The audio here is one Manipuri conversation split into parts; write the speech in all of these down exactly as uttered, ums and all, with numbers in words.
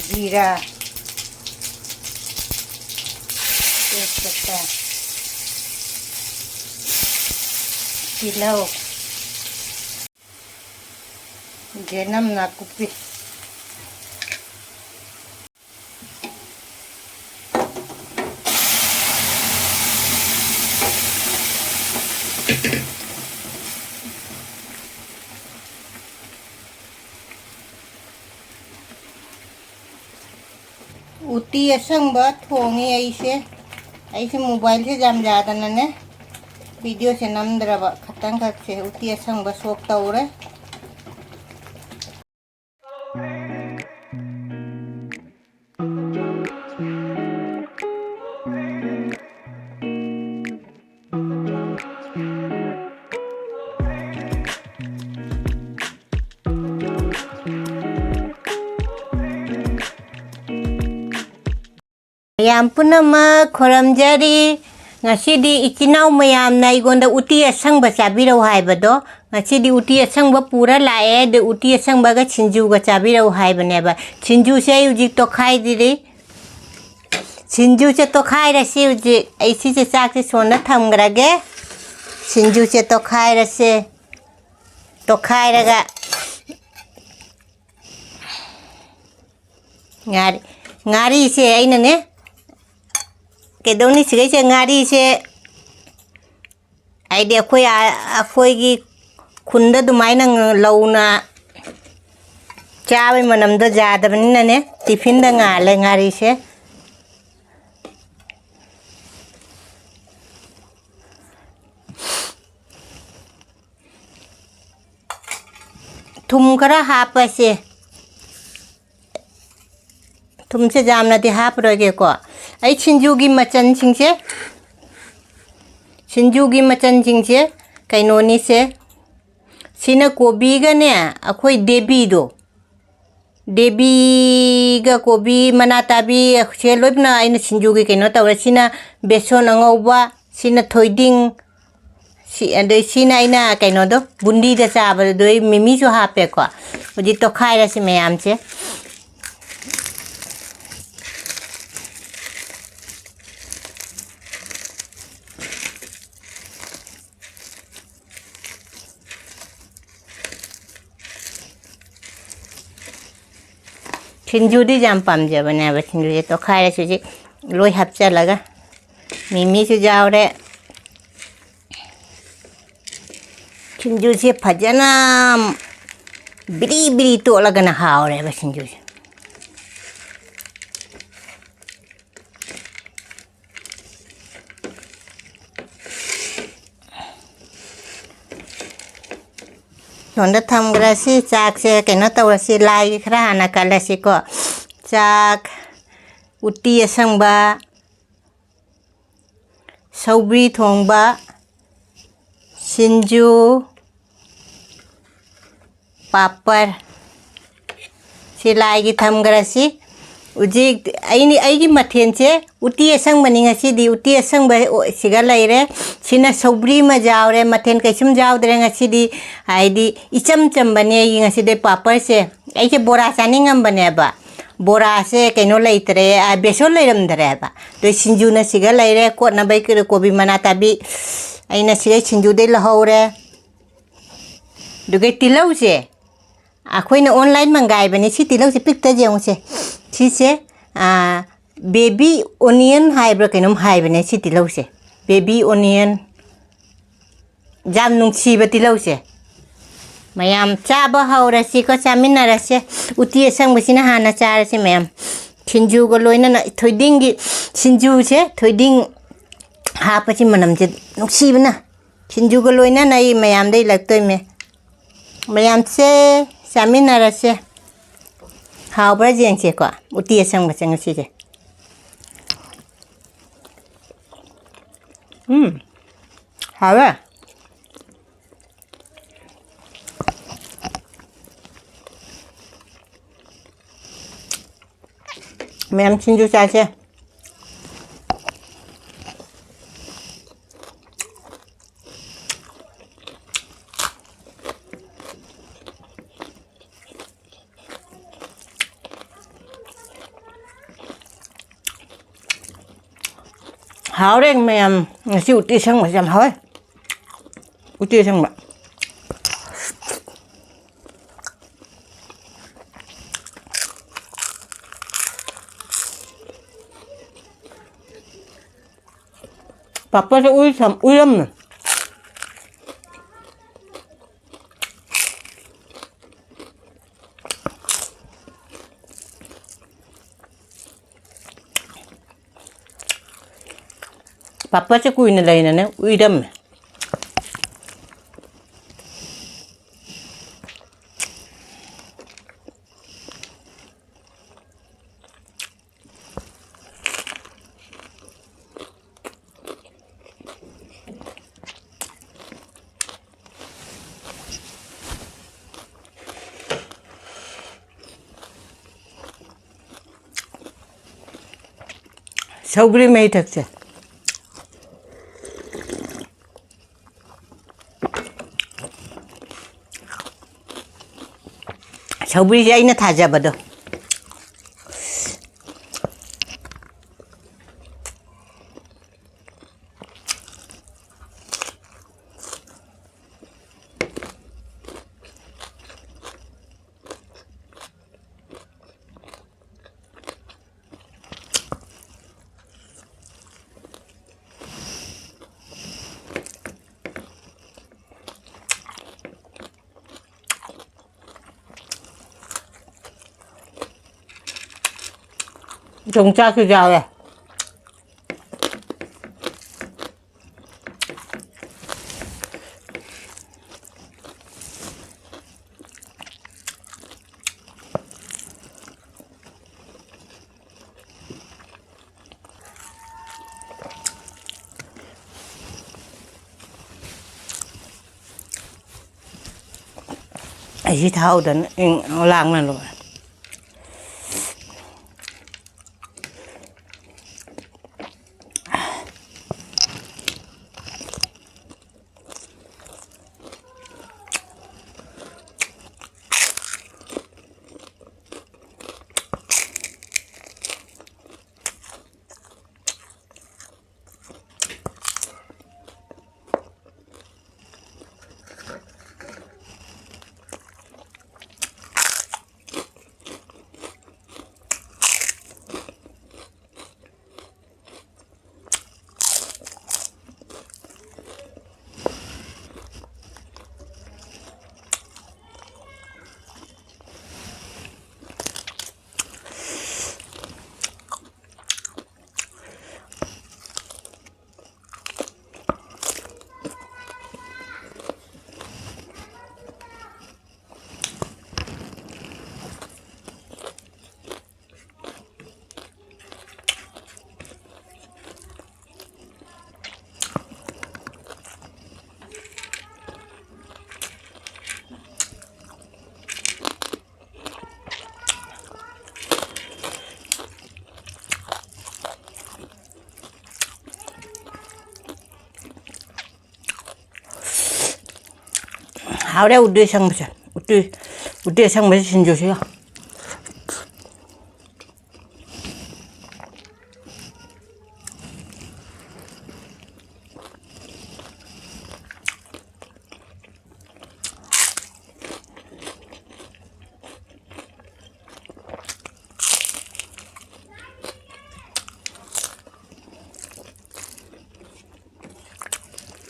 ꯖꯤꯔꯥ, ꯇꯦꯖꯄꯇꯥ, ꯇꯤꯜꯍꯧ, ꯆꯅꯝ, ꯅꯥꯀꯨꯞꯄꯤ꯫ ꯎꯇꯤ ꯑꯁꯪꯕ ꯊꯣꯡꯉꯤ ꯑꯩꯁꯦ꯫ ꯑꯩꯁꯦ ꯃꯣꯕꯥꯏꯜꯁꯦ ꯌꯥꯝ ꯌꯥꯗꯅꯅꯦ, ꯚꯤꯗꯤꯑꯣꯁꯦ ꯅꯝꯗ꯭ꯔꯕ꯫ ꯈꯇꯪꯈꯛꯁꯦ ꯎꯇꯤ ꯑꯁꯪꯕ ꯁꯣꯛ ꯇꯧꯔꯦ꯫ ꯃꯌꯥꯝ ꯄꯨꯝꯅꯃꯛ ꯈꯨꯔꯨꯝꯖꯔꯤ꯫ ꯉꯁꯤꯗꯤ ꯏꯆꯤꯟ ꯏꯅꯥꯎ ꯃꯌꯥꯝꯅ ꯑꯩꯉꯣꯟꯗ ꯎꯇꯤ ꯑꯁꯪꯕ ꯆꯥꯕꯤꯔꯛꯎ ꯍꯥꯏꯕꯗꯣ, ꯉꯁꯤꯗꯤ ꯎꯇꯤ ꯑꯁꯪꯕ ꯄꯨꯔ ꯂꯥꯛꯑꯦ꯫ ꯑꯗꯨ ꯎꯇꯤ ꯑꯁꯪꯕꯒ ꯁꯤꯡꯖꯨꯒ ꯆꯥꯕꯤꯔꯛꯎ ꯍꯥꯏꯕꯅꯦꯕ꯫ ꯁꯤꯡꯖꯨꯁꯦ ꯑꯩ ꯍꯧꯖꯤꯛ ꯇꯣꯠꯈꯥꯏꯗ꯭ꯔꯤ꯫ ꯁꯤꯡꯖꯨꯁꯦ ꯇꯣꯠꯈꯥꯏꯔꯁꯤ ꯍꯧꯖꯤꯛ꯫ ꯑꯩ ꯁꯤꯁꯦ ꯆꯥꯛꯁꯦ ꯁꯣꯟꯅ ꯊꯝꯈ꯭ꯔꯒꯦ꯫ ꯁꯤꯡꯖꯨꯁꯦ ꯇꯣꯠꯈꯥꯏꯔꯁꯦ꯫ ꯇꯣꯠꯈꯥꯏꯔꯒ ꯉꯥꯔꯤ-, ꯉꯥꯔꯤꯁꯦ ꯑꯩꯅꯅꯦ, ꯀꯩꯗꯧꯅꯤ ꯁꯤꯒꯩꯁꯦ ꯉꯥꯔꯤꯁꯦ, ꯍꯥꯏꯗꯤ ꯑꯩꯈꯣꯏ ꯑꯥ-, ꯑꯩꯈꯣꯏꯒꯤ ꯈꯨꯟꯗ ꯑꯗꯨꯃꯥꯏꯅ ꯂꯧꯅ ꯆꯥꯕꯩ ꯃꯅꯝꯗꯣ ꯌꯥꯗꯕꯅꯤꯅꯅꯦ, ꯇꯤꯐꯤꯟꯗ ꯉꯥꯜꯂꯦ ꯉꯥꯔꯤꯁꯦ꯫ ꯊꯨꯝ ꯈꯔ ꯍꯥꯞꯄꯁꯦ꯫ ꯊꯨꯝꯁꯦ ꯌꯥꯝꯅꯗꯤ ꯍꯥꯞꯄꯔꯣꯏꯒꯦꯀꯣ꯫ ꯑꯩ ꯁꯤꯡꯖꯨꯒꯤ ꯃꯆꯜꯁꯤꯡꯁꯦ, ꯁꯤꯡꯖꯨꯒꯤ ꯃꯆꯜꯁꯤꯡꯁꯦ ꯀꯩꯅꯣꯅꯤꯁꯦ꯫ ꯁꯤꯅ ꯀꯣꯕꯤꯒꯅꯦ, ꯑꯩꯈꯣꯏ ꯗꯦꯕꯤꯗꯣ, ꯗꯦꯕꯤꯒ ꯀꯣꯕꯤ ꯃꯅꯥ ꯇꯥꯕꯤ ꯁꯦ ꯂꯣꯏꯅ ꯑꯩꯅ ꯁꯤꯡꯖꯨꯒꯤ ꯀꯩꯅꯣ ꯇꯧꯔꯦ꯫ ꯁꯤꯅ ꯕꯦꯁꯣꯟ ꯑꯉꯧꯕ, ꯁꯤꯅ ꯊꯣꯏꯗꯤꯡ, ꯁꯤ, ꯑꯗꯩ ꯁꯤꯅ ꯑꯩꯅ ꯀꯩꯅꯣꯗꯣ, ꯕꯨꯟꯗꯤꯗ ꯆꯥꯕꯗꯣ, ꯑꯩ ꯃꯤꯃꯤꯁꯨ ꯍꯥꯞꯄꯦꯀꯣ꯫ ꯍꯧꯖꯤꯛ ꯇꯣꯠꯈꯥꯏꯔꯁꯤ ꯃꯌꯥꯝꯁꯦ꯫ ꯁꯤꯡꯖꯨꯗꯤ ꯌꯥꯝ ꯄꯥꯝꯖꯕꯅꯦꯕ꯫ ꯁꯤꯡꯖꯨꯁꯦ ꯇꯣꯠꯈꯥꯏꯔꯦ꯫ ꯁꯤꯁꯦ ꯂꯣꯏ ꯍꯥꯞꯆꯜꯂꯒ, ꯃꯤꯃꯤꯁꯨ ꯌꯥꯎꯔꯦ꯫ ꯁꯤꯡꯖꯨꯁꯦ ꯐꯖꯅ ꯕꯤꯔꯤ ꯕꯤꯔꯤ ꯇꯣꯠꯂꯒꯅ ꯍꯥꯎꯔꯦꯕ ꯁꯤꯡꯖꯨꯁꯦ꯫ ꯁꯣꯝꯗ ꯊꯝꯈ꯭ꯔꯁꯤ꯫ ꯆꯥꯛꯁꯦ ꯀꯩꯅꯣ ꯇꯧꯔꯁꯤ, ꯂꯥꯏꯒꯤ ꯈꯔ ꯍꯥꯟꯅ ꯀꯠꯂꯁꯤꯀꯣ꯫ ꯆꯥꯛ, ꯎꯇꯤ ꯑꯁꯪꯕ, ꯁꯧꯒ꯭ꯔꯤ ꯊꯣꯡꯕ, ꯁꯤꯡꯖꯨ, ꯄꯥꯄꯔ꯫ ꯁꯤ ꯂꯥꯏꯒꯤ ꯊꯝꯈ꯭ꯔꯁꯤ꯫ ꯍꯧꯖꯤꯛ ꯑꯩꯅꯤ-, ꯑꯩꯒꯤ ꯃꯊꯦꯜꯁꯦ ꯎꯇꯤ ꯑꯁꯪꯕꯅꯤ ꯉꯁꯤꯗꯤ꯫ ꯎꯇꯤ ꯑꯁꯪꯕ ꯁꯤꯒ ꯂꯩꯔꯦ꯫ ꯁꯤꯅ ꯁꯧꯒ꯭ꯔꯤ ꯑꯃ ꯌꯥꯎꯔꯦ꯫ ꯃꯊꯦꯜ ꯀꯩꯁꯨꯝ ꯌꯥꯎꯗ꯭ꯔꯦ ꯉꯁꯤꯗꯤ, ꯍꯥꯏꯗꯤ ꯏꯆꯝ ꯆꯝꯕꯅꯦ ꯑꯩꯒꯤ ꯉꯁꯤꯗꯤ ꯄꯥꯄꯔꯁꯦ꯫ ꯑꯩꯁꯦ ꯕꯣꯔꯥ ꯆꯥꯅꯤꯡꯉꯝꯕꯅꯦꯕ꯫ ꯕꯣꯔꯥꯁꯦ ꯀꯩꯅꯣ ꯂꯩꯇ꯭ꯔꯦ, ꯑ, ꯕꯦꯁꯣꯟ ꯂꯩꯔꯝꯗ꯭ꯔꯦꯕ꯫ ꯑꯗꯣ ꯁꯤꯡꯖꯨꯅ ꯁꯤꯒ ꯂꯩꯔꯦ꯫ ꯀꯣꯠꯅꯕꯩ ꯀꯣꯕꯤ ꯃꯅꯥ ꯇꯥꯕꯤ ꯑꯩꯅ ꯁꯤꯒꯩ ꯁꯤꯡꯖꯨꯗꯩ ꯂꯧꯍꯧꯔꯦ꯫ ꯑꯗꯨꯒ ꯇꯤꯜꯍꯧꯁꯦ, ꯑꯩꯈꯣꯏꯅ online ꯃꯪꯒꯥꯏꯕꯅꯦ꯫ ꯁꯤ ꯇꯤꯜꯍꯧꯁꯦ ꯄꯤꯛꯇ ꯌꯦꯡꯉꯨꯁꯦ꯫ ꯁꯤꯁꯦ, ꯑꯥ, baby onion ꯍꯥꯏꯕ꯭ꯔꯥ ꯀꯩꯅꯣꯝ ꯍꯥꯏꯕꯅꯦ ꯁꯤ ꯇꯤꯜꯍꯧꯁꯦ꯫ Baby onion꯫ ꯌꯥꯝ ꯅꯨꯡꯁꯤꯕ ꯇꯤꯜꯍꯧꯁꯦ꯫ ꯃꯌꯥꯝ ꯆꯥꯕ ꯍꯧꯔꯁꯤꯀꯣ, ꯆꯥꯃꯤꯟꯅꯔꯁꯦ꯫ ꯎꯇꯤ ꯑꯁꯪꯕꯁꯤꯅ ꯍꯥꯟꯅ ꯆꯥꯔꯁꯦ ꯃꯌꯥꯝ꯫ ꯁꯤꯡꯖꯨꯒ ꯂꯣꯏꯅꯅ ꯊꯣꯏꯗꯤꯡꯒꯤ ꯁꯤꯡꯖꯨꯁꯦ, ꯊꯣꯏꯗꯤꯡ ꯍꯥꯞꯄꯁꯤ ꯃꯅꯝꯁꯦ ꯅꯨꯡꯁꯤꯕꯅ꯫ ꯁꯤꯡꯖꯨꯒ ꯂꯣꯏꯅꯅ ꯑꯩ ꯃꯌꯥꯝꯗ ꯏꯜꯂꯛꯇꯣꯏꯃꯦ꯫ ꯃꯌꯥꯝꯁꯦ ꯆꯥꯃꯤꯟꯅꯔꯁꯦ꯫ ꯍꯥꯎꯕ꯭ꯔꯥ ꯌꯦꯡꯁꯦꯀꯣ, ꯎꯇꯤ ꯑꯁꯪꯕꯁꯦ ꯉꯁꯤꯁꯦ꯫ ꯎꯝ, ꯍꯥꯎꯋꯦ꯫ ꯃꯌꯥꯝ ꯁꯤꯡꯖꯨ ꯆꯥꯁꯦ꯫ ꯍꯥꯎꯔꯦ ꯃꯌꯥꯝ, ꯉꯁꯤ ꯎꯇꯤ ꯑꯁꯪꯕꯁꯦ ꯌꯥꯝ ꯍꯥꯎꯋꯦ꯫ ꯎꯇꯤ ꯑꯁꯪꯕ꯫ ꯄꯥꯄꯔꯁꯦ ꯎꯏ ꯁꯝ-, ꯎꯏꯔꯝꯃꯦ꯫ ꯄꯥꯄꯔꯁꯦ ꯀꯨꯏꯅ ꯂꯩꯅꯅꯦ ꯎꯏꯔꯝꯃꯦ꯫ ꯁꯧꯒ꯭ꯔꯤ ꯃꯍꯤ ꯊꯛꯁꯦ꯫ ꯁꯧꯒ꯭ꯔꯤꯁꯦ ꯑꯩꯅ ꯊꯥꯖꯕꯗꯣ꯫ ꯌꯣꯡꯆꯥꯛꯁꯨ ꯌꯥꯎꯔꯦ꯫ ꯑꯩꯁꯤ ꯊꯥꯍꯧꯗꯅ ꯏꯪ ꯂꯥꯡꯅ ꯂꯣꯏꯔꯦ꯫ ꯍꯥꯎꯔꯦ ꯎꯇꯤ ꯑꯁꯪꯕꯁꯦ꯫ ꯎꯇꯤ, ꯎꯇꯤ ꯑꯁꯪꯕꯁꯦ ꯁꯤꯡꯖꯨꯁꯤꯒ꯫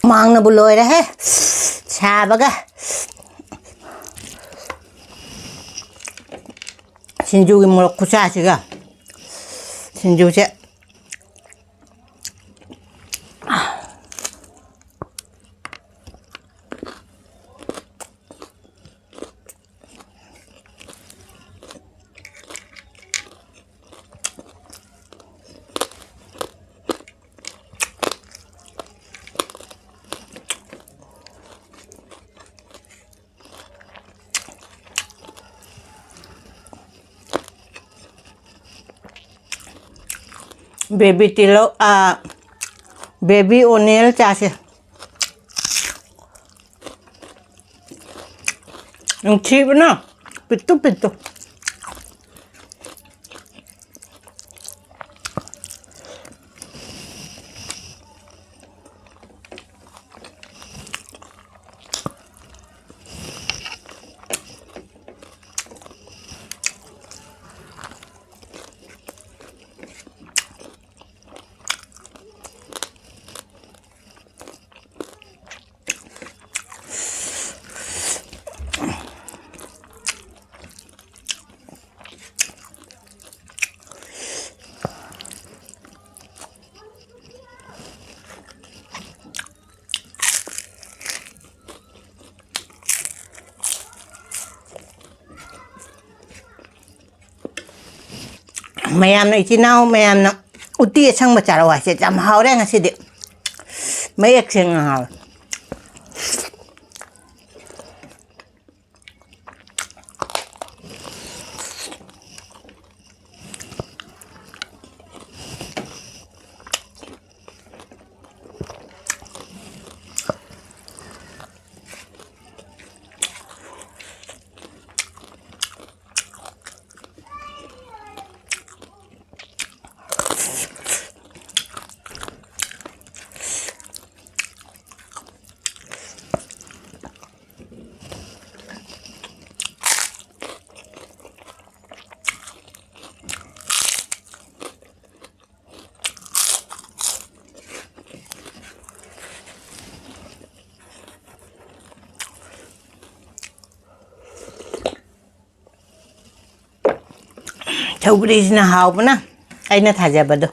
ꯍꯨꯃꯥꯡꯅꯕꯨ ꯂꯣꯏꯔꯦꯍꯦ, ꯁꯥꯕꯒ꯫ ꯁꯤꯡꯖꯨꯒꯤ ꯃꯣꯔꯣꯛ ꯈꯨꯆꯥꯁꯤꯒ꯫ ꯁꯤꯡꯖꯨꯁꯦ ꯕꯦꯕꯤ ꯇꯤꯜꯍꯧ, ꯑꯥ, ꯕꯦꯕꯤ ꯑꯣꯅꯤꯌꯟ ꯆꯥꯁꯦ꯫ ꯅꯨꯡꯁꯤꯕꯅ ꯄꯤꯠꯇꯨ ꯄꯤꯠꯇꯨ꯫ ꯃꯌꯥꯝꯅ, ꯏꯆꯤꯟ ꯏꯅꯥꯎ ꯃꯌꯥꯝꯅ ꯎꯇꯤ ꯑꯁꯪꯕ ꯆꯥꯔꯛꯑꯣ ꯍꯥꯏꯁꯦ ꯌꯥꯝ ꯍꯥꯎꯔꯦ ꯉꯁꯤꯗꯤ꯫ ꯃꯌꯦꯛ ꯁꯦꯡꯅ ꯍꯥꯎꯔꯦ꯫ ꯁꯧꯒ꯭ꯔꯤꯁꯤꯅ ꯍꯥꯎꯕꯅ ꯑꯩꯅ ꯊꯥꯖꯕꯗꯣ꯫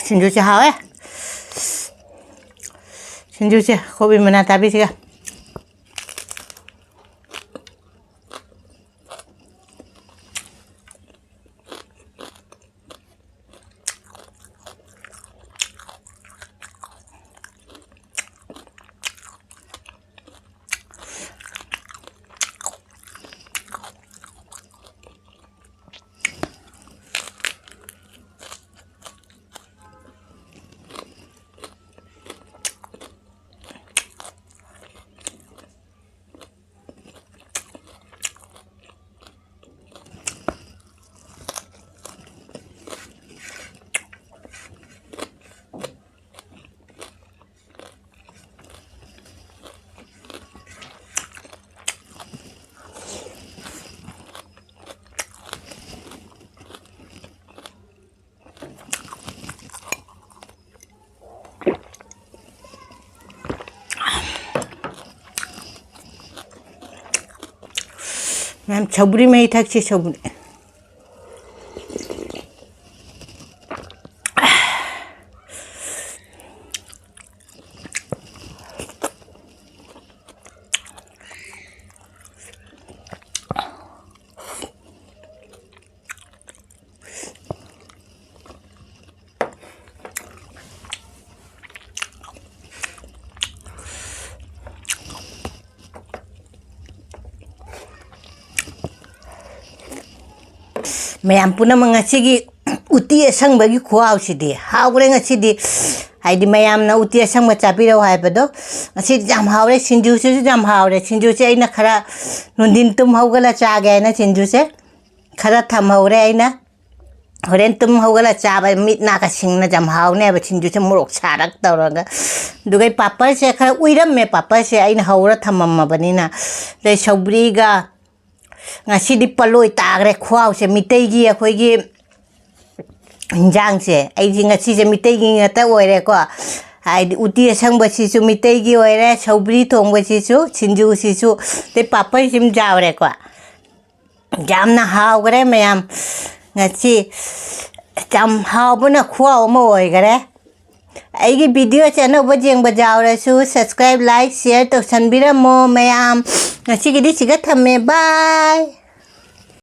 ꯁꯤꯡꯖꯨꯁꯦ ꯍꯥꯎꯋꯦ꯫ ꯁꯤꯡꯖꯨꯁꯦ ꯀꯣꯕꯤ ꯃꯅꯥ ꯇꯥꯕꯤꯁꯤꯒ꯫ ꯃꯌꯥꯝ ꯁꯧꯒ꯭ꯔꯤ ꯃꯍꯤ ꯊꯛꯁꯤ, ꯁꯧꯒ꯭ꯔꯤ꯫ ꯃꯌꯥꯝ ꯄꯨꯝꯅꯃꯛ ꯉꯁꯤꯒꯤ ꯎꯇꯤ ꯑꯁꯪꯕꯒꯤ ꯈꯨꯍꯥꯎꯁꯤꯗꯤ ꯍꯥꯎꯈ꯭ꯔꯦ ꯉꯁꯤꯗꯤ꯫ ꯍꯥꯏꯗꯤ ꯃꯌꯥꯝꯅ ꯎꯇꯤ ꯑꯁꯪꯕ ꯆꯥꯕꯤꯔꯛꯑꯣ ꯍꯥꯏꯕꯗꯣ ꯉꯁꯤꯗꯤ ꯌꯥꯝ ꯍꯥꯎꯔꯦ꯫ ꯁꯤꯡꯖꯨꯁꯤꯁꯨ ꯌꯥꯝ ꯍꯥꯎꯔꯦ꯫ ꯁꯤꯡꯖꯨꯁꯦ ꯑꯩꯅ ꯈꯔ ꯅꯨꯡꯊꯤꯟ ꯇꯨꯝ ꯍꯧꯒꯠꯂ ꯆꯥꯒꯦ ꯍꯥꯏꯅ ꯁꯤꯡꯖꯨꯁꯦ ꯈꯔ ꯊꯝꯍꯧꯔꯦ ꯑꯩꯅ꯫ ꯍꯣꯔꯦꯟ ꯇꯨꯝ ꯍꯧꯒꯠꯂ ꯆꯥꯕ ꯃꯤꯠ ꯅꯥꯒ ꯁꯤꯡꯅ ꯌꯥꯝ ꯍꯥꯎꯅꯦꯕ ꯁꯤꯡꯖꯨꯁꯦ ꯃꯣꯔꯣꯛ ꯁꯥꯔꯞ ꯇꯧꯔꯒ꯫ ꯑꯗꯨꯒ ꯑꯩ ꯄꯥꯄꯔꯁꯦ ꯈꯔ ꯎꯏꯔꯝꯃꯦ, ꯄꯥꯄꯔꯁꯦ ꯑꯩꯅ ꯍꯧꯔ ꯊꯝꯃꯝꯃꯕꯅꯤꯅ꯫ ꯑꯗꯩ ꯁꯧꯒ꯭ꯔꯤꯒ ꯉꯁꯤꯗꯤ ꯄꯂꯣꯏ ꯇꯥꯈ꯭ꯔꯦ ꯈꯨꯍꯥꯎꯁꯦ꯫ ꯃꯤꯇꯩꯒꯤ ꯑꯩꯈꯣꯏꯒꯤ ꯏꯟꯖꯥꯡꯁꯦ ꯑꯩꯁꯦ ꯉꯁꯤꯁꯦ ꯃꯤꯇꯩꯒꯤ ꯉꯥꯛꯇ ꯑꯣꯏꯔꯦꯀꯣ꯫ ꯍꯥꯏꯗꯤ ꯎꯇꯤ ꯑꯁꯪꯕꯁꯤꯁꯨ ꯃꯤꯇꯩꯒꯤ ꯑꯣꯏꯔꯦ, ꯁꯧꯒ꯭ꯔꯤ ꯊꯣꯡꯕꯁꯤꯁꯨ, ꯁꯤꯡꯖꯨꯁꯤꯁꯨ, ꯑꯗꯩ ꯄꯥꯄꯔꯁꯤꯃ ꯌꯥꯎꯔꯦꯀꯣ꯫ ꯌꯥꯝꯅ ꯍꯥꯎꯈ꯭ꯔꯦ ꯃꯌꯥꯝ꯫ ꯉꯁꯤ ꯌꯥꯝ ꯍꯥꯎꯕꯅ ꯈꯨꯍꯥꯎ ꯑꯃ ꯑꯣꯏꯈꯔꯦ꯫ ꯑꯩꯒꯤ videoꯁꯦ ꯑꯅꯧꯕ ꯌꯦꯡꯕ ꯌꯥꯎꯔꯁꯨ subscribe, like, share ꯇꯧꯁꯟꯕꯤꯔꯝꯃꯣ ꯃꯌꯥꯝ꯫ ꯉꯁꯤꯒꯤꯗꯤ ꯁꯤꯒ ꯊꯝꯃꯦ꯫ Bye꯫